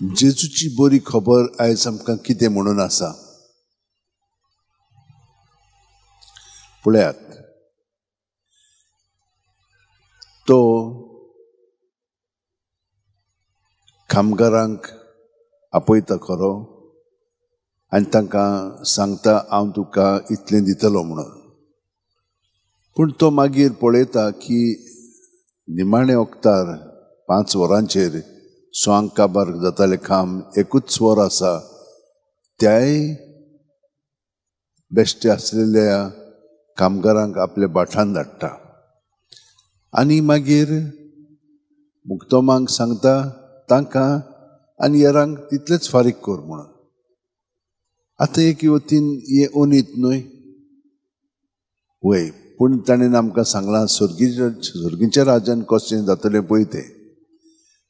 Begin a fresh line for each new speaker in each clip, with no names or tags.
जेजूची बरी खबर आयज आमकां कितें म्हणून आसा पळयात. तो कामगारांक आपयता खरो आनी तांकां सांगता हांव तुका इतलें दितलो म्हणून. पूण तो मागीर पळयता की निमाणे वखतार 5 वरांचेर स्वांग काबार जातालें काम एकूच वर आसा, त्याय बेश्टे आसलेल्या कामगारांक आपल्या भाटान धाडटा आनी मागीर मुक्तोमांक सांगता तांकां आनी हेरांक तितलेच फारीक कर म्हणून. आतां एक वतीन हें अनीत न्हय वय, पूण ताणें आमकां सांगलां सर्गीच्या राज्यान कशें जातलें पळय तें.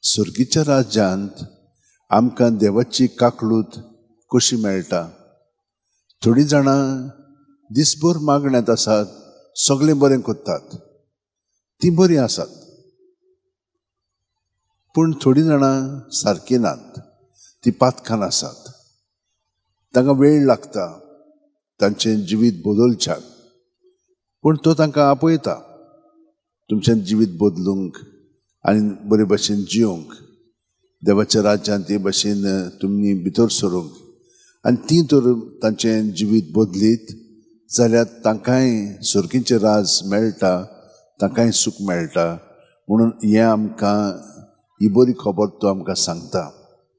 सर्गीच्या राज्यांत आमकां देवाची काकळूत कशी मेळटा. थोडीं जाणां दिसभर मागण्यांत आसात, सगळें बरें करतात, तीं बरीं आसात, पूण थोडीं जाणां सारकीं नात, तीं पातकान आसात. तांकां वेळ लागता तांचें जिवीत बदलच्याक, पूण तो तांकां आपयता तुमचें जिवीत बदलूंक आनी बरे भशेन जिवंक, देवाच्या राज्यांत ते भशेन तुमी भितर सरूंक. आनी तीं तर तांचें जिवीत बदलीत जाल्यार तांकांय सर्गीचें राज मेळटा, तांकांय सूख मेळटा. म्हणून हें आमकां ही बरी खबर तो आमकां सांगता.